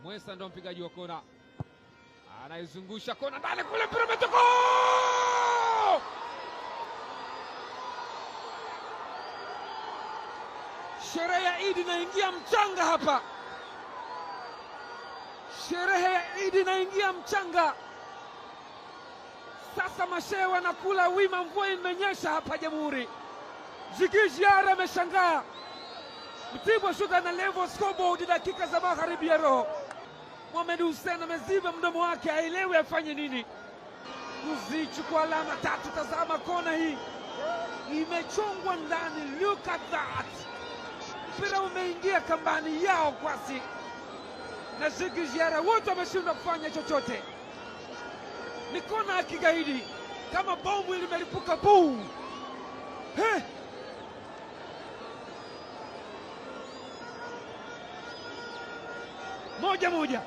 Mwesa ndo mpigaji wa kona, anaizungusha kona ndani kule, mpira umetoka. Sherehe ya Idi inaingia mchanga hapa, sherehe ya Idi inaingia mchanga. Sasa mashehe wanakula wima, mvua imenyesha hapa Jamhuri. Djigui Diarra ameshangaa. Mtibwa Sugar na level scoreboard dakika za magharibi ya roho. Mohamed Hussein ameziba mdomo wake, haelewi afanye nini. Kuzichukua alama tatu. Tazama kona hii imechongwa ndani, look at that. Mpira umeingia kambani yao Kwasi na Djigui Diarra, wote wameshindwa kufanya chochote. Ni kona ya kigaidi, kama bomu limelipuka buu. He! 1-1.